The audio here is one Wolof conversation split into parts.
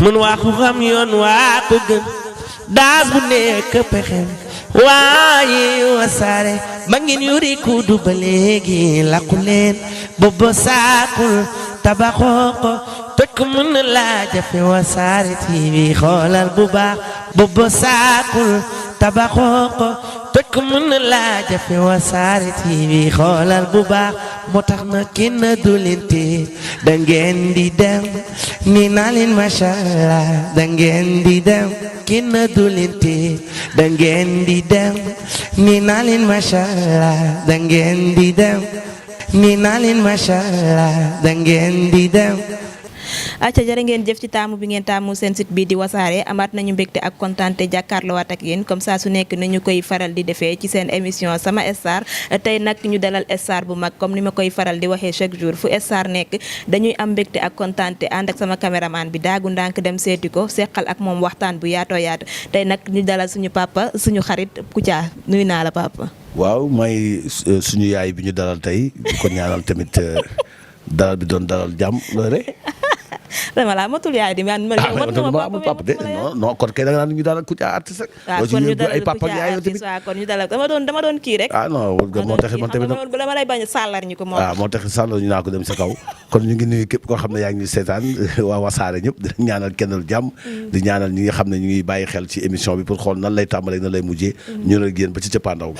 mun waa ku xam yoon waa ko gën daas bu nekk pexem waaye Wassare ba ngeen yuri kudu ba léegi laqu leen boobu saakul tabaxoo ko toj ko mën na laa jafe Wassare TV xoolal bu baax boobu saakul tabaxoo ko toj ko mën na laa jafe Wassare TV xoolal bu baax moo tax na kenn du leen tee da ngeen di dem ni naa leen macha allah da ngeen di dem kenn du leen tee da ngeen di dem ni naa leen macha allah da ngeen di dem ni naa leen macha allah da ngeen di dem. acca jërë ngeen jëf ci taamu bi ngeen taamu seen site bi di Wassare amaat nañu mbégte ak kontaante jàkkaarloowaat ak yéen comme ça su nekk nañu koy faral di defee ci seen émission sama star tey nag ñu dalal star bu mag comme ni ma koy faral di waxee chaque jour fu star nekk dañuy am mbégte ak kontaante ànd ak sama caméraman bi daagu ndànk dem seeti ko seqal ak moom waxtaan bu yaatoo yaatu tey nag ñu dalal suñu papa suñu xarit Kouthia nuyu naa la papa. waaw may suñu yaay bi ñu dalal tey di ko ñaanal tamit dalal bi doon dalal jàmm loole dama la matul yaay di man amul papa de non kon kay da nga naan ñu dalal Kouthia artiste rek. waaw kon ñu dalal ay papa ak yaay tamit kon ñu dalal dama doon kii rek. non moo tax man tamit dama lay bañ a sàllar ñu ko moo tax sàllar ñu naa ko dem sa kaw kon ñu ngi nuyu képp koo xam ne yaa ngi seetaan waa Wassare ñëpp di ñaanal kennal jàmm di ñaanal ñi nga xam ne ñu ngi bàyyi xel ci émission bi pour xool nan lay tàmbalee nan lay mujjee ñu la génn ba ci cëppaandaw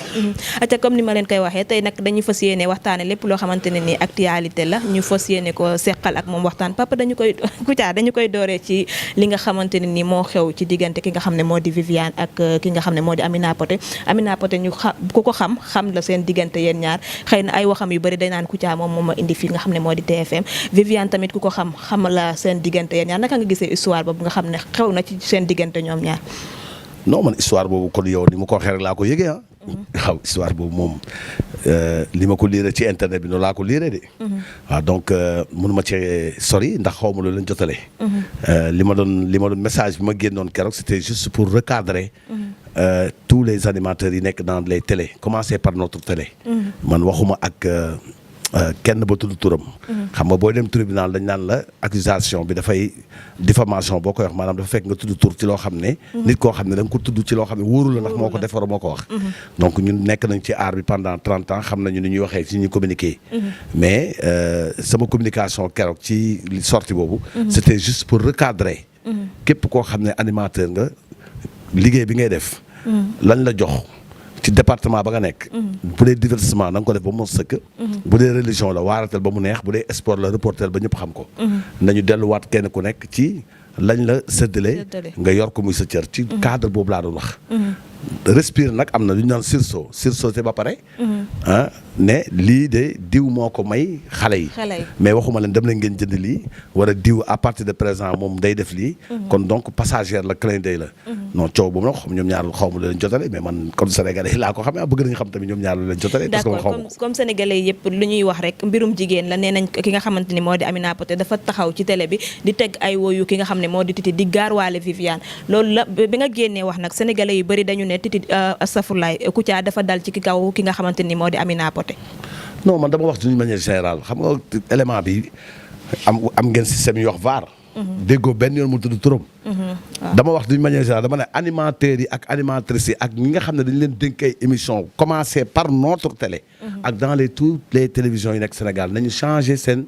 acca comme ni ma leen koy waxee tey nag dañuy fas yéene waxtaane lépp loo xamante ne ni actualité la ñu fas yéene ko seqal ak moom waxtaan papa Kouthia dañu koy dooree ci li nga xamante ne ni moo xew ci diggante ki nga xam ne moo di Viviane ak ki nga xam ne moo di Amina Poté ñu ku ko xam la seen diggante yéen ñaar xëy na ay waxam yu bëri day naan Kouthia moom moo ma indi fi nga xam ne moo di TFM Viviane tamit ku ko xam la seen diggante yéen ñaar naka nga gisee histoire boobu nga xam ne xew na ci seen diggante ñoom ñaar. non man histoire boobu kon yow ni ma ko waxee rek laa ko yëgee waaw histoire boobu moom li ma ko liire ci internet bi noonu laa ko liire de. waaw donc mënuma cee sori ndax xaw ma loolu lañ jotale. li ma doon message bi ma génnoon keroog c'était juste pour recadrer. tous les animateurs yi nekk dans les télés commencer par notre télé. man waxuma ak kenn ba tudd turam. xam nga booy dem tribunal dañ naan la accusation bi dafay diffamation boo koy wax maanaam dafa fekk nga tudd tur ci loo xam ne. nit koo xam ne da nga ko tudd ci loo xam ne wóoru la ndax moo ko def wala moo ko wax. donc ñun nekk nañ ci art bi pendant 30 ans xam nañu ni ñuy waxee ci ñuy communiquer. mais sama communication keroog ci sortie boobu. c'était juste pour recadrer. képp koo xam ne animateur nga liggéey bi ngay def. lañ la jox. ci département ba nga nekk. bu dee divertissement na nga ko def ba mu sëkk. bu dee religion la waaratel ba mu neex bu dee sport la reporter ba ñëpp xam ko. nañu delluwaat kenn ku nekk ci lañ la séddale. nga yor ko muy sa cër ci cadre boobu laa doon wax. respire nag am na lu ñu naan sursaut ba pare. ne lii de diw moo ko may xale yi. mais waxuma leen dem leen ngeen jënd lii wala diw à partir de présent moom day def lii. kon donc passagère la clin d'œil la. non coow boobu nag ñoom ñaar xaw ma lu leen jotale mais man comme sénégalais laa ko xamee bëgg nañu xam tamit ñoom ñaar lu leen jotale. parce que d'accord comme sénégalais yëpp lu ñuy wax rek mbirum jigéen la nee nañ ki nga xamante ni moo di Amina Poté dafa taxaw ci télé bi di teg ay woyu ki nga xam ne moo di Titi di gaarwaale Viviane loolu la bi nga génnee wax nag sénégalais yu bëri dañu ne Titi astafurlaay Kouthia dafa dal ci kaw ki nga xamante ni moo di Amina Poté. non man dama wax d'une manière générale xam nga élément bi am ngeen système yu wax VAR. déggoo benn yoon mu tudd turam. dama wax d'une manière générale dama ne animateurs yi ak animatrices yi ak ñi nga xam ne dañu leen dénk ay émission commencé par notre télé. ak dans toutes les télévisions yi nekk Sénégal nañu changer seen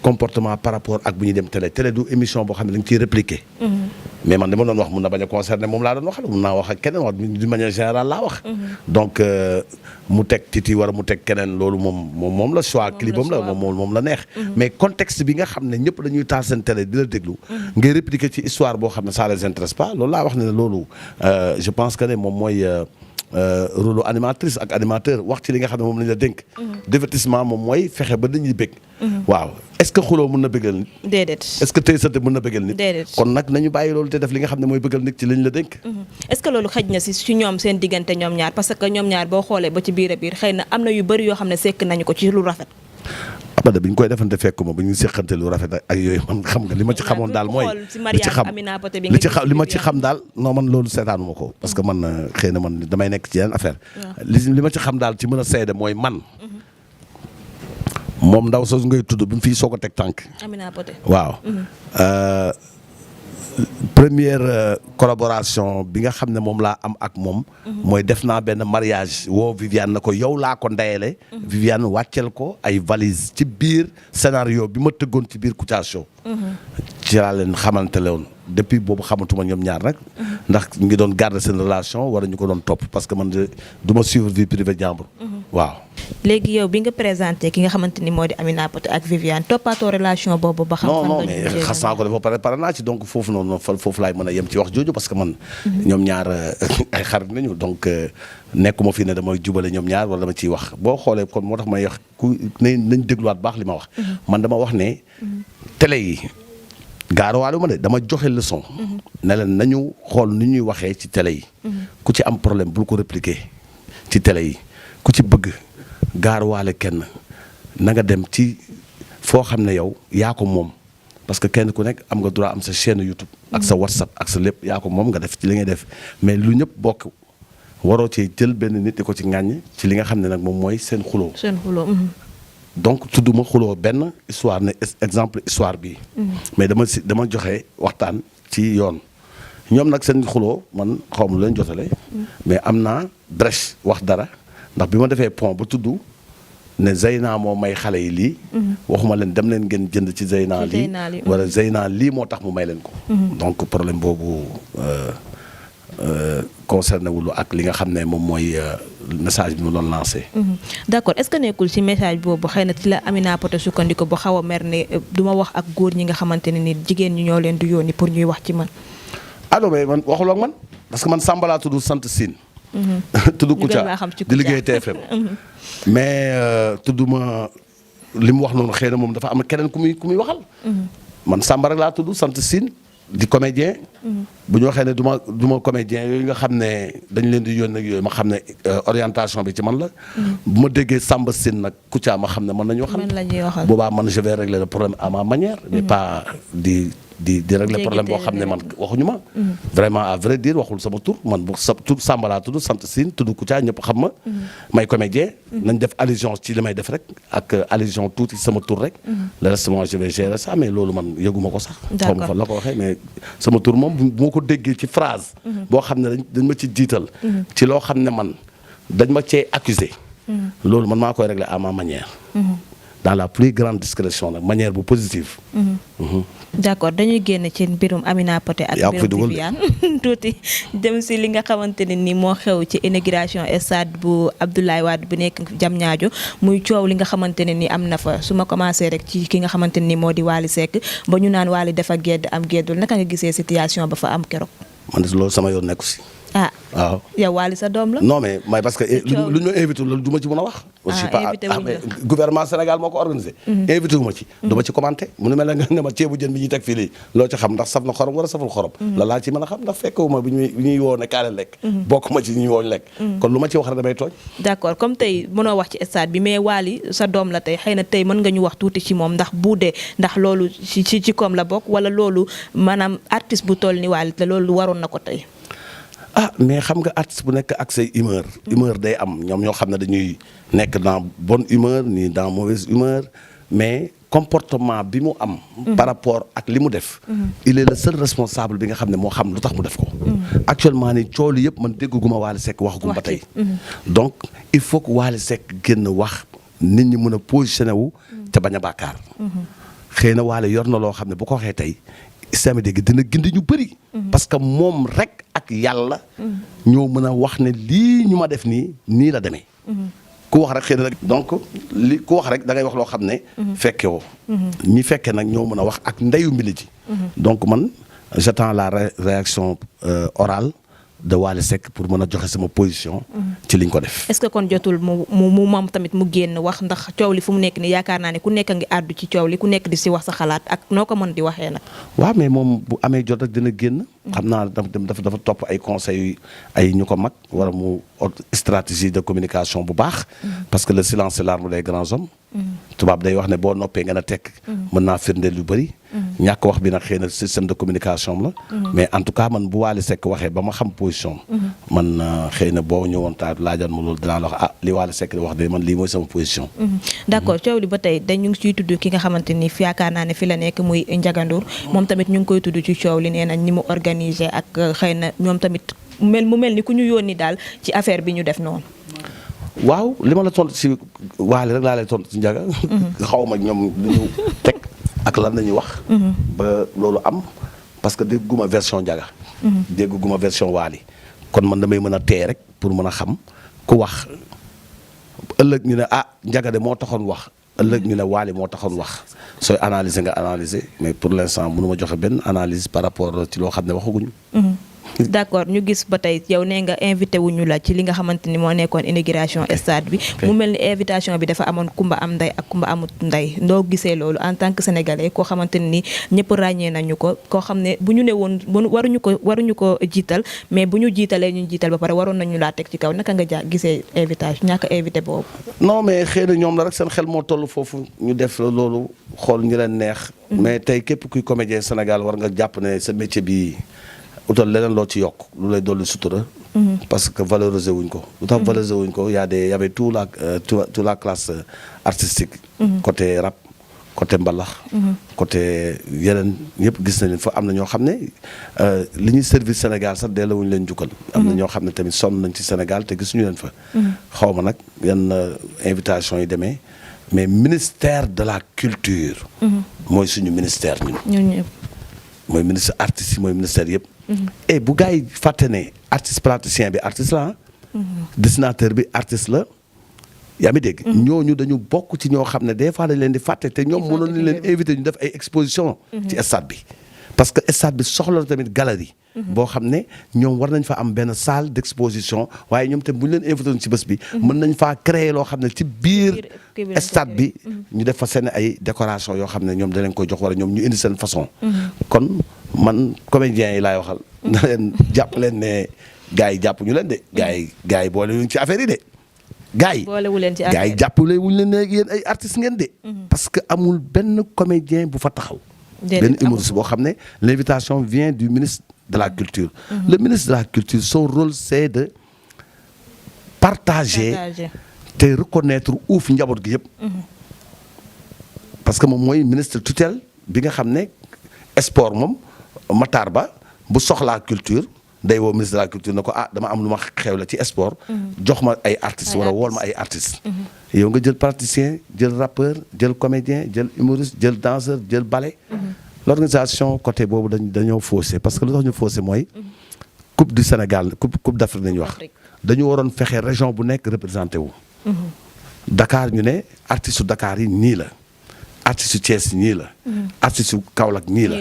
comportement par rapport ak bu ñuy dem télé du émission boo xam ne dañ ciy répliquer. mais man dama doon wax mun na bañ a concerner moom laa doon waxal mun naa wax ak keneen wax d'une manière générale laa wax. donc mu teg Titi wala mu teg keneen loolu moom la choix clipam la moom la neex. mais contexte bi nga xam ne ñëpp dañuy taal seen télé di la déglu. ngay répliquer ci histoire boo xam ne ça les intéresse pas loolu laa wax ne loolu je pense que ne moom mooy. rôle animatrice ak animateur wax ci li nga xam ne moom lañ la dénk. divertissement moom mooy fexe ba dañuy bëgg. waaw est-ce que xuloo mën na bëggal nit. déedéet est-ce que tey sante mën na bëggal nit. déedéet kon nag nañu bàyyi loolu te def li nga xam ne mooy bëggal nit ci lañ la dénk. est-ce que loolu xëj na ci ñoom seen diggante ñoom ñaar parce que ñoom ñaar boo xoolee ba ci biir a biir xëy na am na yu bëri yoo xam ne sekk nañu ko ci lu rafet. abada bi ñu koy defante fekkuma bu ñu seqante lu rafet ak yooyu man xam nga li ma ci xamoon daal mooy li ma ci xam daal non man loolu seetaanuma ko parce que man xëy na man damay nekk ci yeneen affaire li ma ci xam daal ci mën a seede mooy man moom ndaw soosu ngay tudd bi mu fii soo ko teg tànk Amina Poté waaw première collaboration bi nga xam ne moom laa am ak moom. mooy def naa benn mariage woo Viviane na ko yow laa ko ndeyale. Viviane wàccel ko ay valise ci biir scénario bi ma tëggoon ci biir Kouthia Show. ci laa leen xamante woon depuis boobu xamatuma ñoom ñaar nag. ndax ñu ngi doon garder seen relation wala ñu ko doon topp parce que man du ma suivre vie privée jàmbur. waaw. léegi yow bi nga présenté ki nga xamante ni moo di Amina Poté ak Viviane toppaatoo relation boobu ba xam. non mais xas naa ko dafa pare naa ci donc foofu noonu foofu laay mën a yem ci wax jooju parce que man. ñoom ñaar ay xarit nañu donc nekkuma fi ne damay jubale ñoom ñaar wala dama ciy wax boo xoolee kon moo tax may wax nañ dégluwaat baax li ma wax. man dama wax ne télé yi. gaaruwaale ma de dama joxe leçon. ne leen nañu xool ni ñuy waxee ci télé yi. ku ci am problème bul ko répliquer ci télé yi ku ci bëgg gaaruwaale kenn na nga dem ci foo xam ne yow yaa ko moom parce que kenn ku nekk am nga droit am sa chaîne YouTube. ak sa WhatsApp ak sa lépp yaa ko moom nga def ci li ngay def mais lu ñëpp bokk waroo cee jël benn nit di ko ci ŋàññ ci li nga xam ne nag moom mooy seen xuloo. seen xuloo. donc tudduma xuloo benn histoire ne exemple histoire bii. mais dama joxe waxtaan ci yoon ñoom nag seen xuloo man xaw ma lu leen jotale. mais am naa brèche wax dara ndax bi ma defee pont ba tudd ne Zeyna moo may xale yi lii. waxuma leen dem leen ngeen jënd ci Zeyna lii wala Zeyna lii moo tax mu may leen ko. donc problème boobu concerné wulu ak li nga xam ne moom mooy message bi mu doon lancé. d'accord est-ce que nekkul ci message boobu xëy na ci la Amina Poté sukkandiku ba xaw a mer ne du ma wax ak góor ñi nga xamante ne ni jigéen ñi ñoo leen di yónni pour ñuy wax ci man. allo mais man waxul ak man parce que man Samba laa tudd sant Sine. tudd Kouthia di liggéey TFM. mais tudduma li mu wax noonu xëy na moom dafa am keneen ku muy waxal. man Samba rek laa tudd sant Sine. di comédien. bu ñu waxee ne du ma comédien yooyu nga xam ne dañ leen di yónnee ak yooyu ma xam ne orientation bi ci man la. bu ma déggee Samba Sine nag Kouthia ma xam ne mën nañu waxal. boobaa man je vais régler le problème à ma manière. mais pas di régler problème boo xam ne man waxuñu ma. vraiment à vrai dire waxul sama tur man bu sa tur Samba laa tudd sant Sine tudd Kouthia ñëpp xam ma. may comédien. nañ def allusion ci li may def rek ak allusion tuuti sama tur rek. le reste moi je vais gérer ça mais loolu man yëguma ko sax. xaw ma fa la ko waxee mais sama tur moom bu ma ko déggee ci phrase. boo xam ne dañ ma ci jiital. ci loo xam ne man dañ ma cee accusé. loolu man maa koy régler à ma manière. dans la plus grande discrétion nag manière bu positive. d'accord dañuy génn ci mbirum Amina Poté ak mbirum Viviane tuuti dem si li nga xamante ne ni moo xew ci inauguration stade bu Abdoulaye Wade bu nekk Diamniadio muy coow li nga xamante ne ni am na fa su ma commencé rek ci ki nga xamante ne ni moo di Wally Seck ba ñu naan Wally dafa gedd am geddul naka nga gisee situation ba fa am keroog. man de loolu sama yoon nekku si. ah waaw yow Wally sa doom la. non mais parce que lu ñu invité loolu du ma ci mën a wax. aussi pas gouvernement Sénégal moo ko organisé. invité wu ma ci. du ma ci commenté mu ne mel nga ne ma ceebu jën bi ñuy teg fii lii loo ci xam ndax saf na xorom wala saful xorom. la laa ci mën a xam ndax fekkewu ma bi ñuy woo ne kaale lekk. bokk ma ci ñuy woo lekk. kon lu ma ci wax rek damay tooñ. d'accord comme tey mënoo wax ci stade bi mais Wally sa doom la tey xëy na tey mën nga ñu wax tuuti ci moom ndax bu dee ndax loolu ci koom la bokk wala loolu maanaam artiste bu toll ni Wally te loolu waroon na ko tey. ah mais xam nga artiste bu nekk ak say humeur day am ñoom ñoo xam ne dañuy nekk dans bonne humeur ni dans mauvaise humeur mais comportement bi mu am par rapport ak li mu def il est le seul responsable bi nga xam ne moo xam lu tax mu def ko actuellement ni coolu yëpp man dégguma Wally Seck waxagum ba tey donc il faut que Wally Seck génn wax nit ñi mën a positionné wu te bañ a bàkkaar xëy na Wally yor na loo xam ne bu ko waxee tey islam dégg dina gindi ñu bëri parce que moom rek ak yàlla ñoo mën a wax ne lii ñu ma def nii la demee ku wax rek xëy na donc li ku wax rek da ngay wax loo xam ne fekke woo ñi fekke nag ñoo mën a wax ak ndeyu mbili ji donc man j'attends la réaction orale de Wally Seck pour mën a joxe sama position ci liñ ko def. est-ce que kon jotul mu moom tamit mu génn wax ndax coow li fu mu nekk ni yaakaar naa ne ku nekk a ngi àddu ci coow li ku nekk di si wax sa xalaat ak noo ko mën di waxee nag. waaw mais moom bu amee jot rek dina génn. xam naa dafa topp ay conseils ay ñu ko mag wala mu stratégie de communication bu baax. parce que le silence c'est l'arme des grands hommes. tubaab day wax ne boo noppee ngeen a tekk. mën naa firndeel lu bëri. ñàkk wax bi nag xëy na système de communication la. mais en tout cas man bu Wally Seck waxee ba ma xam position man xëy na boo ñëwoon taal laajoon ma loolu dinaa la wax li Wally Seck di wax de man lii mooy sama position. d'accord coow li ba tey dañu ngi ciy tudd ki nga xamante ni yaakaar naa ne fi la nekk muy Ndiaga Ndour moom tamit ñu ngi koy tudd ci coow li nee na ni mu organisé ak xëy na ñoom tamit mu mel ni ku ñu yónni daal ci affaire bi ñu def noonu. waaw li ma la tontu si Wally rek laa lay tontu si Ndiaga. xaw ma ñoom lu ñu teg ak lan la ñuy wax. ba loolu am parce que dégguma version Ndiaga. dégguma version Wally kon man damay mën a tee rek pour mën a xam ku wax ëllëg ñu ne Ndiaga de moo taxoon wax ëllëg ñu ne Wally moo taxoon wax sooy analyser nga analyser mais pour l'instant mënu ma joxe benn analyse par rapport ci loo xam ne waxaguñu. d'accord ñu gis ba tey yow nee nga invité wuñu la ci li nga xamante ni moo nekkoon inauguration stade bi mu mel ni invitation bi dafa amoon kumba am ndey ak kumba amut ndey ndoo gisee loolu en tant que sénégalais koo xamante ni ñëpp ràññee nañu ko koo xam ne bu ñu ne woon waruñu ko jiital mais bu ñu jiitalee ñu jiital ba pare waroon nañu laa teg ci kaw naka nga gisee invitation ñàkk a invité boobu. non mais xëy na ñoom la rek seen xel moo toll foofu ñu def loolu xool ñu leen neex. mais tey képp kuy comédien Sénégal war nga jàpp ne sa métier bi utal leneen loo ci yokk lu lay dolli sutura. parce que valoriser wuñ ko. lu tax valoriser wuñ ko y avait tout la classe artistique. côté rap côté mbalax. côté yeneen ñëpp gis nañ fa am na ñoo xam ne li ñuy service Sénégal sax delloo wuñ leen jukkal. am na ñoo xam ne tamit sonn nañ ci Sénégal te gisuñu leen fa. xaw ma nag yan invitation yi demee mais ministère de la culture. mooy suñu ministère ñun. mooy ministre artistes yi mooy ministère yëpp. et bu gars yi fàtte ne artiste praticien bi artiste la dessinateur bi artiste la yaa mi dégg. ñooñu dañu bokk ci ñoo xam ne des fois dañ leen di fàtte te ñoom mënoon nañ leen invité ñu def ay exposition ci stade bi parce que stade bi soxla na tamit galerie. boo xam ne ñoom war nañ fa am benn salle d'exposition waaye ñoom tamit bu ñu leen invité woon ci bés bi. mën nañ faa créer loo xam ne ci biir stade bi ñu def fa seen ay décoration yoo xam ne ñoom da leen koy jox wala ñoom ñu indi seen façon. kon man comédiens yi laay waxal. na leen jàpp leen ne gars yi jàpp ñu leen de. gars yi boole wuñ ci affaire yi de. gars yi jàppale wuñ leen ne yéen ay artistes ngeen de. parce que amul benn comédien bu fa taxaw. benn humoriste boo xam ne l'invitation vient du ministre de la culture. Le ministre de la culture son rôle c'est de partager te reconnaître uuf njaboot gi yëpp. parce que moom mooy ministre tutelle bi nga xam ne sport moom Matar Ba bu soxlaa culture day woo ministre de la culture ne ko dama am lu ma xewle ci sport. jox ma ay artistes wala wool ma ay artistes. yow nga jël praticien jël rappeur jël comédien jël humoriste jël danseur jël ballet. L'organisation côté boobu dañoo faussé parce que lu tax ñu faussé mooy. coupe du Sénégal coupe d'Afrique la ñuy wax. dañu waroon fexe région bu nekk représenté wu. Dakar ñu ne artistes Dakar yi nii la. artiste Thiès nii la. artiste Kaolack nii la.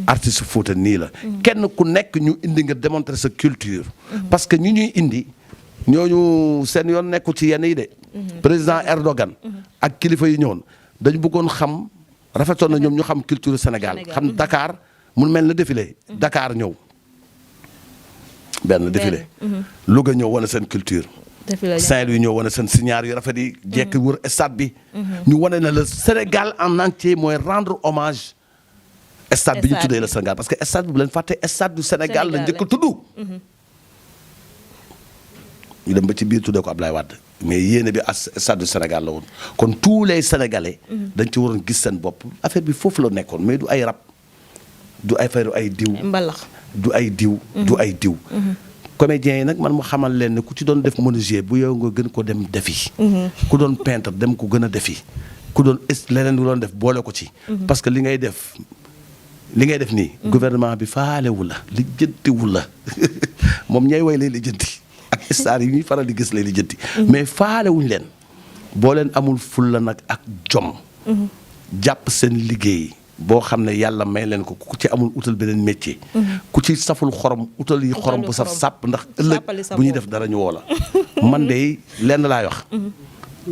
artiste Fouta nii la. kenn ku nekk ñu indi nga démontrer sa culture. parce que ñuy indi ñooñu seen yoon nekku ci yenn yi de. président Erdogan. ak kilifa yi ñëwoon dañu bëggoon xam rafetoon na ñoom ñu xam culture Sénégal xam Dakar mun mel na défilé. Dakar ñëw benn défilé. Louga ñëw wane seen culture. Saint-Louis ñëw wane seen signaar yu rafet yi jekk wër stade bi. ñu wane na le Sénégal en entier mooy rendre hommage. stade bi ñu tuddee le Sénégal parce que stade bi bu leen fàtte stade du Sénégal la njëkk a tudd. ñu dem ba ci biir tuddee ko Ablaye Wade mais yéene bi stade du Sénégal la woon kon tous les Sénégalais. dañ ci waroon gis seen bopp affaire bi foofu la nekkoon mais du ay rap du ay fayru ay diw. mbalax du ay diw. du ay diw. comédiens yi nag man mu xamal leen ne ku ci doon def menuisier bu yow nga gën ko dem defi. ku doon peintre dem ko gën a defi. ku doon leneen lu doon def boole ko ci. parce que li ngay def nii. gouvernement bi faalewu la lijjantiwu la moom ñay way lay lijjanti ak star yi ñuy faral di gis lay lijjanti. mais faalewuñ leen boo leen amul fulla nag ak jom. jàpp seen liggéey. boo xam ne yàlla may leen ko ku ci amul utal beneen métier. ku ci saful xorom utal yi xorom bu saf sàpp ndax ëllëg bu ñuy def dara ñu woo la. man de lenn laay wax.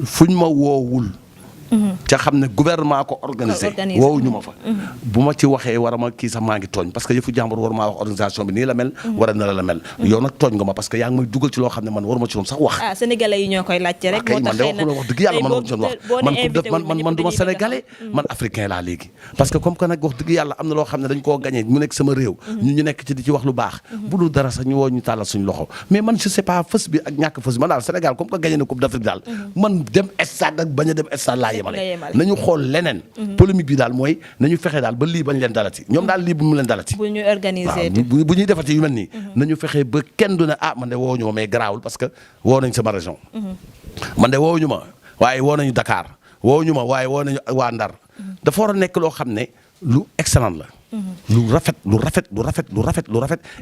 fuñ ma woowul ca xam ne gouvernement ko organisé woowu ñu ma fa bu ma ci waxee war a ma kii sax maa ngi tooñ parce que yëfu jàmbur war maa wax organisation bi nii la mel war a na la mel yow nag tooñ nga ma parce que yaa ngi may dugal ci loo xam ne man waruma ci woon sax wax sénégalais yi ñoo koy laajte rek man de wax dëgg yàlla man ci wax man du ma sénégalais man africain laa léegi parce que comme que nag wax dëgg yàlla am na loo xam ne dañ koo gagné mu nekk sama réew ñu nekk ci di ci wax lu baax bu dul dara sax ñu woo ñu tàllal suñu loxo mais man je sais pas fës bi ak ñàkk fës bi man daal Sénégal comme que gagné na coupe d'Afrique daal man dem stade ak bañ a dem stade laa yemale nañu xool leneen polémique bi daal mooy nañu fexe daal ba lii bañ leen dalati ñoom daal lii bu mu leen dalati bu ñu organiser bu ñuy defati yu mel nii nañu fexe ba kenn du ne man de woo ñu ma mais garaawul parce que woo nañ sama région man de woo ñu ma waaye woo nañu Dakar woo ñu ma waaye woo nañu waa Ndar dafa war a nekk loo xam ne lu excellent la lu rafet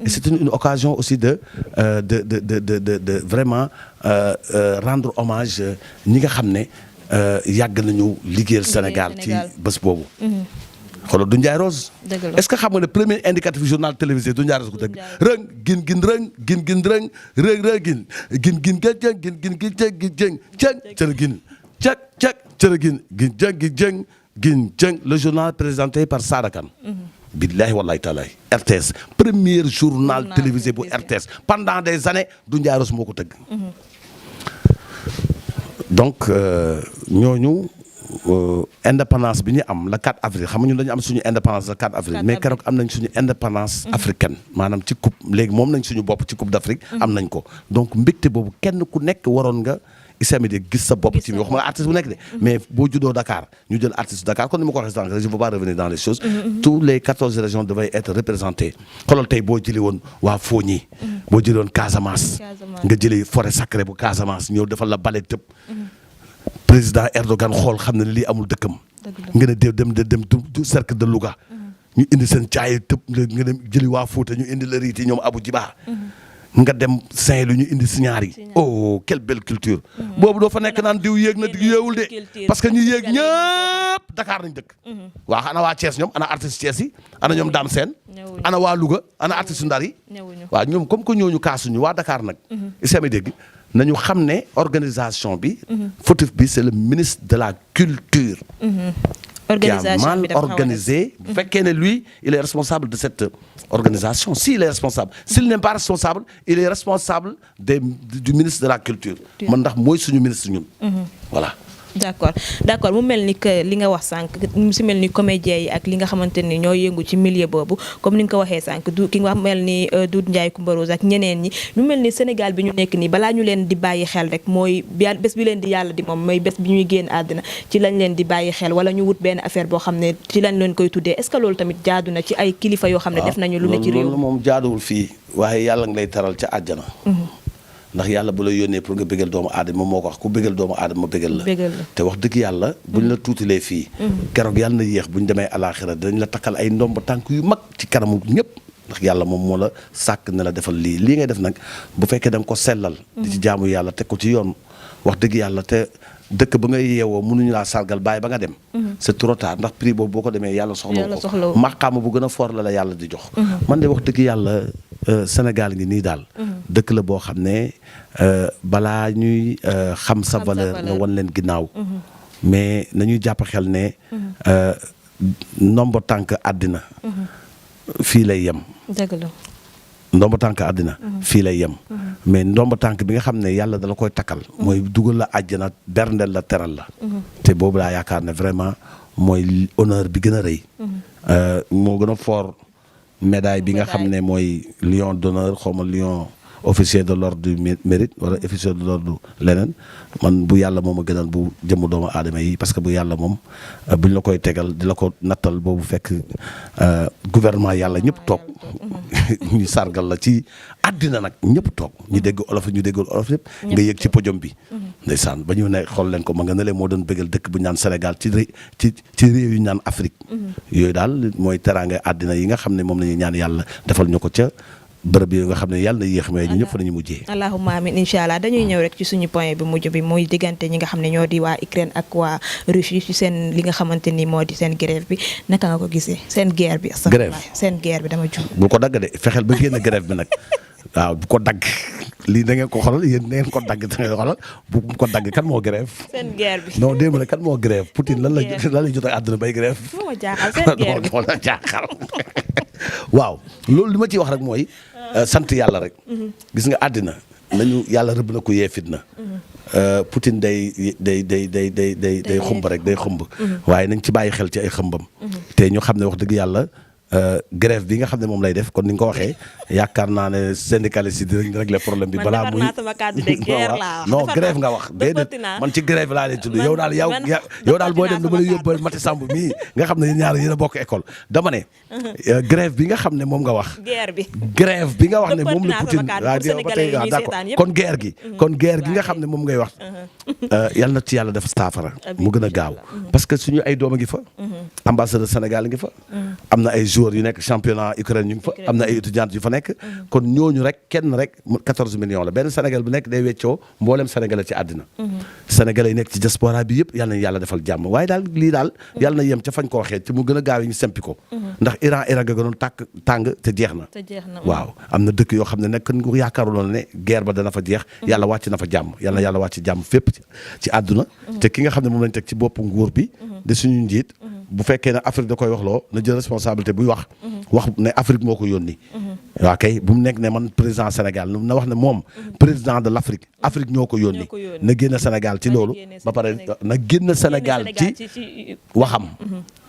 et c'est une occasion aussi de vraiment rendre hommage ñi nga xam ne yàgg nañu liggéeyal Sénégal ci bés boobu xoolal du Ndiaye Rose est-ce que xam nga ne premier indicatif journal télévisé du Ndiaye Rose ko dëgg rëng gin rëng gin rëng rëg gin gin cër gin cëg cër gin jëng le journal présenté par Sada Kane billahi wallahi taalaay RTS premier journal télévisé bu RTS pendant des années du Ndiaye Rose moo ko tëgg donc ñooñu indépendance bi ñu am le 4 avril xam nga ñun dañu am suñu indépendance le 4 avril mais keroog am nañ suñu indépendance africaine maanaam ci coupe léegi moom nañ suñu bopp ci coupe d'Afrique am nañ ko donc mbégte boobu kenn ku nekk waroon nga Issa Médé gis sa bopp ci wax ma artiste bu nekk de mais boo juddoo Dakar ñu jël artiste Dakar kon ni ma ko waxee sànq je ne veux pas revenir dans les choses tous les 14 régions devaient être représentées xoolal tey boo jëlee woon waa Fogny boo jëlee woon Casamance nga jëlee forêt sacrée bu Casamance ñëw defal la bale tëb président Erdogan xool xam ne lii amul dëkkam nga ne dem du cercle de Louga ñu indi seen caay tëb nga dem jëli waa Fouta ñu indi la riiti ñoom Abou Djiba nga dem Saint-Louis ñu indi signaar yi oh quelle belle culture boobu doo fa nekk naan diw yéeg na diw yéewul de parce que ñu yéeg ñëpp Dakar nañ dëkk waa ana waa Thiès ñoom ana artiste Thiès yi ana ñoom Dame Sène ana waa Louga ana artiste Ndar yi waaw ñoom comme que ñooñu kaasuñu waa Dakar nag Issa Médé dégg nañu xam ne organisation bi fautif bi c'est le ministre de la culture qui a mal organisé bu fekkee ne lui il est responsable de cette organisation s'il est responsable s'il n'est pas responsable il est responsable du ministre de la culture man ndax mooy suñu ministre ñun voilà d'accord mu mel ni que li nga wax sànq mu si mel ni comédien yi ak li nga xamante ni ñoo yëngu ci milieu boobu comme ni nga ko waxee sànq du ki nga wax mel ni Doudou Ndiaye Coumba Rose ak ñeneen ñi mu mel ni Sénégal bi ñu nekk nii balaa ñu leen di bàyyi xel rek mooy bés bi leen di yàlla di moom mooy bés bi ñuy génn àddina ci lañ leen di bàyyi xel wala ñu wut benn affaire boo xam ne ci lañ leen koy tuddee est-ce que loolu tamit jaadu na ci ay kilifa yoo xam ne def nañu lu ne ci réew loolu moom jaaduwul fii waaye yàlla nga lay taral ca àjjana ndax yàlla bu la yónnee pour nga bégal doomu aadama moo ko wax ku bégal doomu aadama bégal la te wax dëgg yàlla buñ la tuutilee fii keroog yàlla na yéex buñ demee alaaxira dañ la takkal ay ndomb tànk yu mag ci kanamu ñëpp ndax yàlla moom moo la sàkk ne la defal lii ngay def nag bu fekkee da nga ko sellal di ci jaamu yàlla teg ko ci yoon wax dëgg yàlla te dëkk ba ngay yeewoo mënuñu laa sargal bàyyi ba nga dem c'est trop tard ndax prix boobu boo ko demee yàlla soxla ko maqaama bu gën a fort la yàlla di jox man de wax dëgg yàlla Sénégal ngi nii daal dëkk la boo xam ne balaa ñuy xam sa valeur nga wan leen ginnaaw mais nañuy jàpp xel ne ndombo tànk àddina fii lay yem ndombo tànk àddina fii lay yem mais ndombo tànk bi nga xam ne yàlla dala koy takkal mooy dugal la àjjana berndeel la teral la te boobu laa yaakaar ne vraiment mooy honneur bi gën a rëy moo gën a fort médaille bi nga xam ne mooy lion d'honneur xaw ma lion officier de l'ordre du mérite wala officier de l'ordre leneen man bu yàlla moom a gënal bu jëmm doomu aadama yi parce que bu yàlla moom buñ la koy tegal di la ko nattal boobu fekk gouvernement yàlla ñëpp toog ñu sargal la ci àddina nag ñëpp toog ñu dégg olof ñu déggul olof yëpp nga yëg ci podium bi ndeysaan ba ñu ne xool leen ko ma nga ne leen moo doon bëggal dëkk bu ñu naan Sénégal ci réew yu ñu naan Afrique yooyu daal mooy teraanga àddina yi nga xam ne moom la ñuy ñaan yàlla defal ñu ko ca bërëb yi nga xam ne yàlla na yéex mais ñu ñëpp fa nañu mujjee allahumma amin incha allah dañuy ñëw rek ci suñu point bi mujj bi muy diggante ñi nga xam ne ñoo di waa Ukraine ak waa Russie ci seen li nga xamante ni moo di seen grève bi naka nga ko gisee seen guerre bi grève seen guerre bi dama jum bu ko dagg de fexeel ba génn grève bi nag waaw bu ko dagg lii da ngeen ko xoolal yéen da ngeen ko dagg da ngeen xoolal bu ko dagg kan moo grève. seen guerre bi. non démb rek kan moo grève Poutine lan la jot ak àdduna bay grève. moo jaaxal seen guerre bi moo la jaaxal waaw loolu li ma ciy wax rek mooy sant yàlla rek. gis nga àddina nañu yàlla rëbb na ko yee fitna. Poutine day xumb rek day xumb. waaye nañ ci bàyyi xel ci ay xëmbam. te ñu xam ne wax dëgg yàlla. grève bi nga xam ne moom lay def kon ni nga ko waxee yaakaar naa ne syndicaliste yi dinañ régler problème bi balaa muy non grève nga wax déedéet man ci grève laa leen tudd yow daal booy dem dama lay yóbbal Mati Samb mii nga xam ne ñaar yéen a bokk école dama ne grève bi nga xam ne moom nga wax grève bi nga wax ne moom la Poutine waaw ba tey waaw d'accord kon guerre gi nga xam ne moom ngay wax yal na ci yàlla def saafara mu gën a gaaw parce que suñu ay doom a ngi fa ambassadeur Sénégal ngi fa am na ay joueurs yu nekk championnat Ukraine ñu ngi fa am na ay étudiantes yu fa nekk kon ñooñu rek kenn rek 14 millions la benn Sénégal bu nekk day weccoo mboolem Sénégalais ci àddina Sénégalais yi nekk ci diaspora bi yëpp yàlla na yàlla defal jàmm waaye daal lii daal yàlla na yem ca fañ ko waxee ci mu gën a gaaw yi ñu sempi ko ndax Iran ga gënoon tàng te jeex na waaw am na dëkk yoo xam ne nekk ñu yaakaaruloon ne guerre ba dana fa jeex yàlla wàcc na fa jàmm yàlla na yàlla wàcc jàmm fépp ci àdduna te ki nga xam ne moom lañ teg ci bopp nguur bi de suñu njiit bu fekkee ne Afrique da koy wax loo na jël responsabilité buy wax ne Afrique moo ko yónni waa kay bu mu nekk ne man président Sénégal na wax ne moom président de l'Afrique Afrique ñoo ko yónni na génn Sénégal ci loolu ba pare na génn Sénégal ci waxam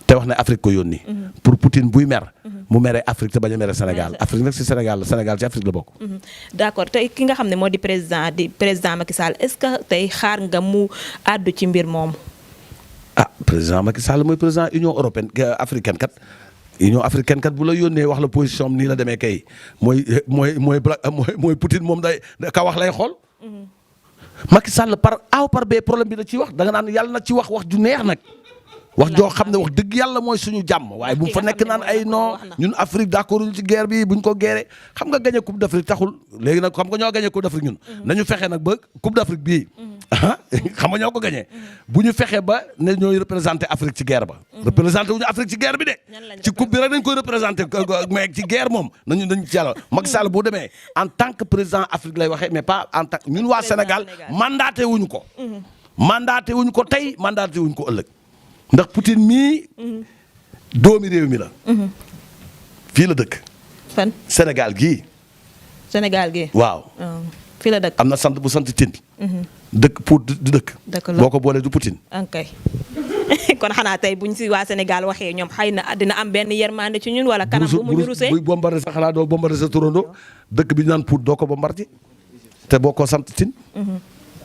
te wax ne Afrique ko yónni pour Poutine buy mer mu mere Afrique te bañ a mere Sénégal Afrique nag si Sénégal Sénégal ci Afrique la bokk d'accord tey ki nga xam ne moo di président Macky Sall est-ce que tey xaar nga mu àddu ci mbir moomu président Macky Sall mooy président Union européenne africaine kat Union africaine kat bu la yónnee wax la position am nii la demee kay mooy Poutine moom day ka wax lay xool. Macky Sall par A ou par B problème bi da ciy wax da nga naan yàlla na ci wax ju neex nag. wax joo xam ne wax dëgg yàlla mooy suñu jàmm waaye bu fa nekk naan ay non ñun Afrique d'accord ci guerre bi buñ ko guerre xam nga gagné coupe d'Afrique taxul léegi nag xam nga ñoo gagné coupe d'Afrique ñun nañu fexe nag ba coupe d'Afrique bii xam nga ñoo ko gagné bu ñu fexe ba ne ñooy représenté Afrique ci guerre ba représenté wuñu Afrique ci guerre bi de ci coupe bi rek dañ koy représenté mais ci guerre moom nañ ci yàlla Macky Sall bu demee en tant que président Afrique lay waxee mais pas en tant ñun waa Sénégal mandaté wuñu ko tey mandaté wuñu ko ëllëg ndax Poutine mii doomi réew mi la fii la dëkk fan Sénégal gii waaw fii la dëkk am na sant bu sant Tine dëkk pour du dëkk boo ko boolee du Poutine ok kon xanaa tey buñ si waa Sénégal waxee ñoom xëy na dina am benn yermande ci ñun wala kanam bu mu ñu rusee buy bombardé sa xanaa doo bombardé sa turando dëkk bi ñu naan pour doo ko bombardé te boo ko sant Tine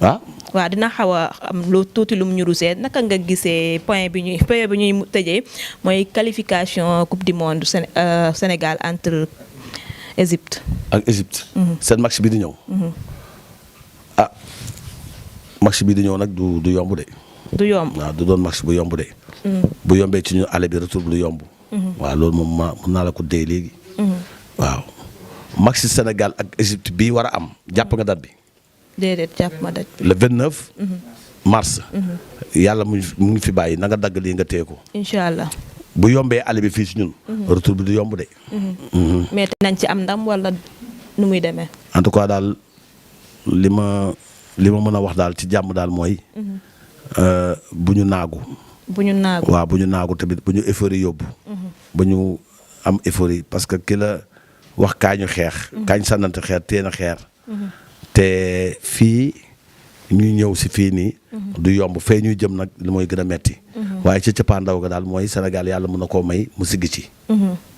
waaw dina xaw a am lu tuuti lu mu ñu rusee naka nga gisee point bi ñuy tëjee mooy qualification coupe du monde Sénégal entre Égypte ak Égypte seen match bi di ñëw match bi di ñëw nag du yomb de du yomb waaw du doon match bu yomb de bu yombee ci ñu aller bi retour bu du yomb waaw loolu moom mën naa la ko dee léegi waaw match Sénégal ak Égypte bii war a am jàpp nga date bi déedéet jàpp ma date bi le 29 mars yàlla mu ngi fi bàyyi na nga dagg lii nga téye ko incha allah bu yombee aller bi fii ci ñun retour bi du yomb de mais nañ ci am ndam wala nu muy demee en tout cas daal li ma mën a wax daal ci jàmm daal mooy bu ñu naagu waaw bu ñu naagu tamit bu ñu euphorie yóbbu ba ñu am euphorie parce que ki la wax kaañu xeex kaañ sànnante xeer teen a xeer te fii ñuy ñëw si fii nii du yomb fee ñuy jëm nag li mooy gën a metti waaye ci cëppaandaw ga daal mooy Sénégal yàlla mën na koo may mu siggi ci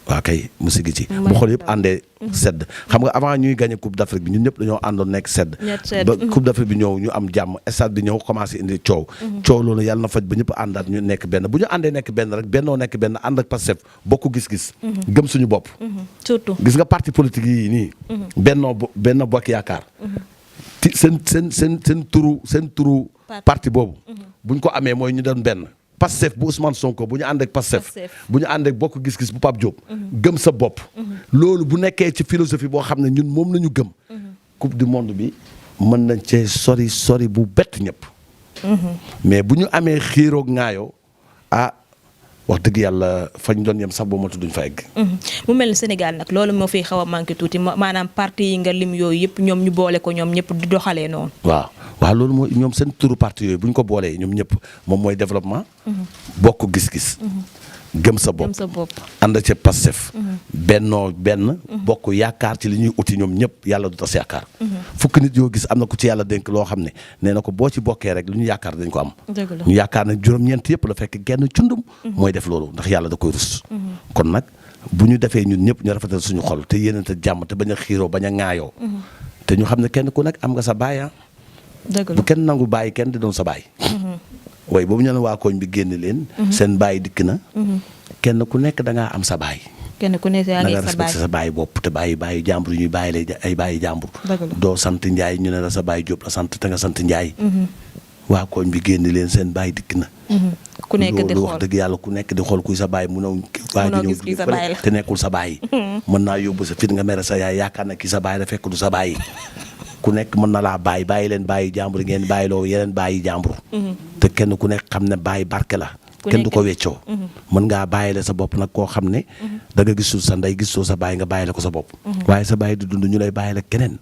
waaw kay mu siggi ci bu xool yëpp àndee sedd xam nga avant ñuy gagné coupe d'Afrique bi ñun ñëpp dañoo àndoon nekk sedd ba coupe d'Afrique bi ñëw ñu am jàmm stade bi ñëw commencé indi coow loolu yàlla na faj ba ñëpp àndaat ñu nekk benn bu ñu àndee nekk benn rek bennoo nekk benn ànd ak Pastef bokk gis-gis gëm suñu bopp surtout gis nga parti politique yi nii benn bokk yaakaar seen turu parti boobu buñ ko amee mooy ñu doon benn Pastef bu Ousmane Sonko bu ñu ànd ak Pastef bu ñu ànd ak bokk gis-gis bu Pape Diop gëm sa bopp loolu bu nekkee ci philosophie boo xam ne ñun moom la ñu gëm coupe du monde bi mën nañ cee sori bu bett ñëpp mais bu ñu amee xiiroog ŋaayoo wax dëgg yàlla fañ doon yem sax boo matu duñ fa egg. mu mel ni Sénégal nag loolu moo fiy xaw a manqué tuuti maanaam parti yi nga lim yooyu yëpp ñoom ñu boole ko ñoom ñëpp di doxalee noonu. waaw loolu mooy ñoom seen turu parti yooyu bu ñu ko boolee ñoom ñëpp moom mooy développement. bokk gis-gis. gëm sa bopp ànd ca Pastef. bennoo benn. bokk yaakaar ci li ñuy uti ñoom ñëpp yàlla du tas yaakaar. fukki nit yoo gis am na ku ci yàlla dénk loo xam ne nee na ko boo ci bokkee rek lu ñu yaakaar dañ ko am. ñu yaakaar ne juróom-ñeent yëpp la fekk genn cundum. mooy def loolu ndax yàlla da koy rus. kon nag bu ñu defee ñun ñëpp ñu rafetal suñu xol te yéenante jàmm te bañ a xiiroo bañ a ŋaayoo. te ñu xam ne kenn ku nekk am nga sa baay bu kenn nangu bàyyi kenn di doon sa baay. waaye boobu ñu ne waa koñ bi génn leen. seen baay dikk na. kenn ku nekk da ngaa am sa baay. kenn ku nekk da nga respecté sa baay bopp te bàyyi jàmbur yi ñuy bàyyi lay ay bàyyi jàmbur. doo sant Njaay ñu ne la sa baay Jóob la sant te nga sant Njaay. waa koñ bi génn leen seen baay dikk na. ku nekk di xool wax dëgg yàlla ku nekk di xool kuy sa baay munoo gis kii sa baay la te nekkul sa baay. mën naa yóbbu sa fit nga mere sa yaay yaakaar na kii sa baay la fekk du sa baay. ku nekk mën na laa bàyyi leen bàyyi jàmbur ngeen bàyyi loo yeneen bàyyi jàmbur. te kenn ku nekk xam ne bàyyi barke la. kenn du ko weccoo. mën ngaa bàyyi la sa bopp nag koo xam ne. da nga gisul sa ndey gisul sa bàyyi nga bàyyi la ko sa bopp. waaye sa bàyyi di dund ñu lay bàyyi la keneen.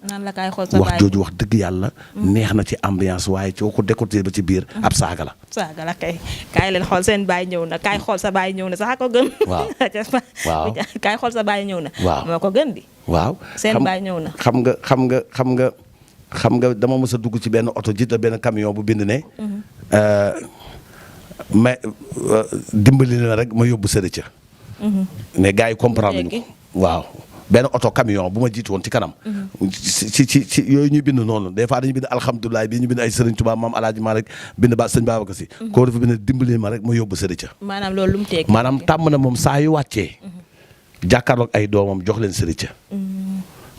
wax jooju wax dëgg yàlla. neex na ci ambiance waaye coo ko décoté ba ci biir ab saaga la. saaga la kay kaay leen xool seen bàyyi ñëw na kaay xool sa bàyyi ñëw na sax a ko gën. waaw kaay xool sa bàyyi ñëw na. waaw moo ko gën di. waaw seen bàyyi ñëw na. xam nga dama mës a dugg ci benn oto jiital benn camion bu bind ne. mais dimbali na rek ma yóbbu sëriñ ca. mais gars yi comprendre ñu ko. waaw benn oto camion bu ma jiitu woon ci kanam. ci yooyu ñuy bind noonu des fois dañuy bind alhamdulilah bii ñu bind ay sëriñ Tuubaa maam Alaaji Maalik bind ba sëñ Babacar Si. koo dafa bind dimbali ma rek ma yóbbu sëriñ ca. maanaam loolu lu mu teg. maanaam tàmm na moom saa yu wàccee. jàkkaarloog ay doomam jox leen sëriñ ca.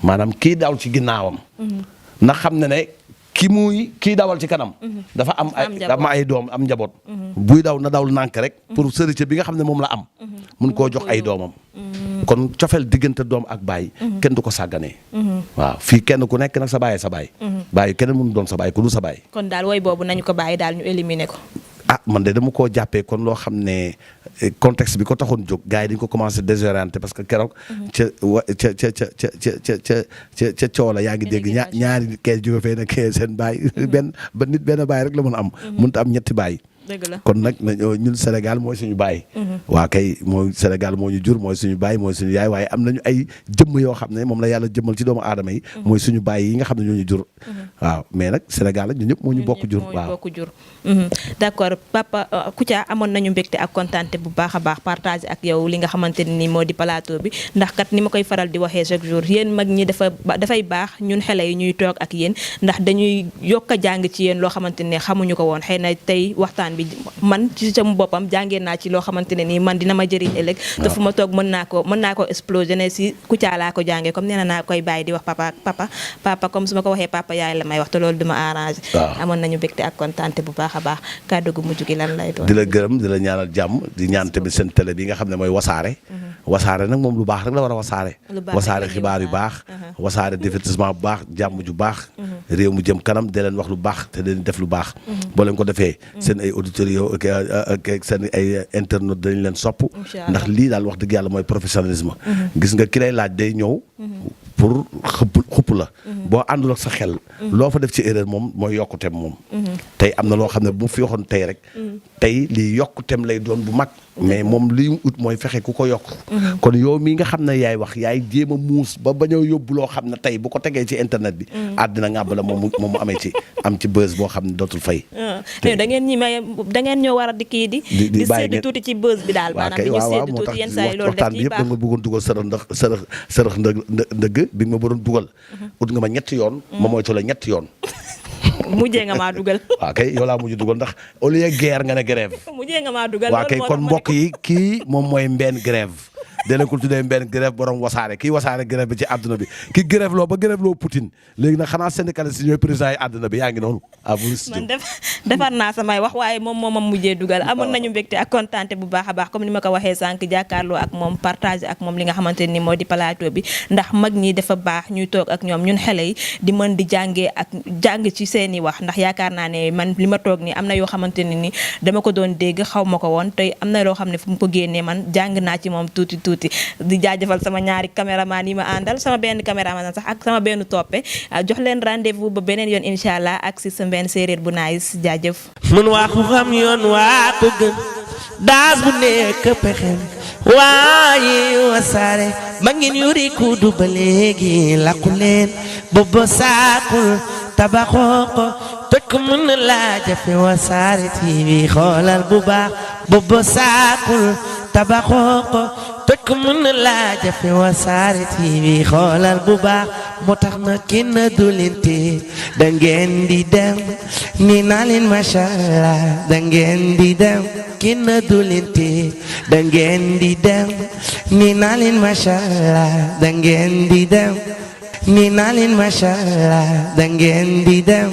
maanaam kii daw ci ginnaawam. na xam ne ne kii dawal ci kanam. dafa am ay doom am njaboot. buy daw na dawul nànk rek. pour sëriñ bi nga xam ne moom la am. mun koo jox ay doomam. kon cofeel diggante doom ak baay. kenn du ko sàgganee. waaw fii kenn ku nekk nag sa baay sa baay. baay kenn mënu doon sa baay ku du sa baay. kon daal woy boobu nañu ko bàyyi daal ñu éliminer ko. man de dama koo jàppee kon loo xam ne contexte bi ko taxoon jóg gars yi dañu ko commencé désorienté parce que keroog ca coola yaa ngi dégg ñaari nit kee jóge fee ne kee seen baay benn baay rek la mën a am mënut a am ñetti baay kon nag ñun Sénégal mooy suñu baay. waa kay mooy Sénégal moo ñu jur mooy suñu baay mooy suñu yaay waaye am nañu ay jëmm yoo xam ne moom la yàlla jëmmal ci doomu aadama yi. mooy suñu baay yi nga xam ne ñoo ñu jur. waaw mais nag Sénégal ñun ñëpp moo ñu bokk jur. waaw d'accord papa Kouthia amoon nañu mbégte ak kontaante bu baax a baax partage ak yow li nga xamante ne ni moo di plateau bi ndax kat ni ma koy faral di waxee chaque jour yéen mag ñi dafay baax ñun xale yi ñuy toog ak yéen ndax dañuy yokk a jàng ci yéen loo xamante ne xamuñu ko woon xëy na tey waxtaan bi man ci sama boppam jàngee naa ci loo xamante ne nii man dina ma jëriñ ëllëg te fu ma toog mën naa ko exploser ne si Kouthia laa ko jàngee comme nee naa koy bàyyi di wax papa comme su ma ko waxee papa yaay la may wax te loolu duma arrangé amoon nañu mbégte ak kontaante bu baax a baax kàddu gu mujj gi lan lay doon di la gërëm di la ñaanal jàmm di ñaan tamit seen télé bi nga xam ne mooy wasaare wasaare nag moom lu baax rek la war a wasaare xibaar yu baax wasaare divertissement bu baax jàmm ju baax réew mu jëm kanam de leen wax lu baax te leen def lu baax boo leen ko defee seen ay auditeurs yow ak seen ay internet dañ leen sopp ndax lii daal wax dëgg yàlla mooy professionnalisme gis nga ki lay laaj day ñëw pour xupp la boo àndul ak sa xel loo fa def ci erreur moom mooy yokkuteem moom tey am na loo xam ne bu mu fi waxoon tey rek tey lii yokkuteem lay doon bu mag mais moom li mu ut mooy fexe ku ko yokk kon yow mii nga xam ne yaay wax yaay jéem a muus ba bañ a yóbbu loo xam ne tey bu ko tegee ci internet bi àddina ngàbb la moom mu amee ci am ci buzz boo xam ne dootul fay da ngeen ñoo war a di kii di séddu tuuti ci buzz bi daal maanaam di ñu séddu tuuti yenn saa yi loolu def waxtaan bi yëpp da nga bëggoon dugal sërëx ndëgg bi nga ma bëggoon dugal ut nga ma ñetti yoon ma moytu la ñetti yoon mujjee nga maa dugal waaw kay yow laa mujj dugal ndax au lieu guerre nga ne grève mujjee nga maa dugal waaw kay kon mbokk yi kii moom mooy Mbène Grève dee leen ko tuddee benn grève borom wasaare kii wasaare grève bi ci àdduna bi ki grève loo ba grève loo Poutine léegi nag xanaa syndicaliste yi ñooy président yi àdduna bi yaa ngi noonu man defar naa samay wax waaye moom moo ma mujjee dugal amoon nañu mbégte ak kontaante bu baax a baax comme ni ma ko waxee sànq jàkkaarloo ak moom partage ak moom li nga xamante ni moo di plateau bi ndax mag ñi dafa baax ñuy toog ak ñoom ñun xale yi di mën di jàngee ak jàng ci seeni wax ndax yaakaar naa ne man li ma toog nii am na yoo xamante ne ni dama ko doon dégg xaw ma ko woon tey am na loo xam ne fu mu ko génnee man jàng naa ci moom tuuti di jaajëfal sama ñaari caméraman yi ma àndal sama benn caméraman sax ak sama benn toppe jox leen rendez-vous ba beneen yoon incha allah ak si sa benn séeréer bu naayis jaajëf mun waa ku xam yoon waa ko gën daas bu nekk pexem waaye Wassare ma ngeen yuri kudu ba léegi làqu leen boobu saakul tabaxoo ko toj ko mën na laa jafe Wassare TV xoolal bu baax boobu saakul tabaxoo ko toj ko mën na laa jafe Wassare TV xoolal bu baax moo tax na kenn du leen tee da ngeen di dem ni naa leen macha allah da ngeen di dem kenn du leen tee da ngeen di dem ni naa leen macha allah da ngeen di dem ni naa leen macha allah da ngeen di dem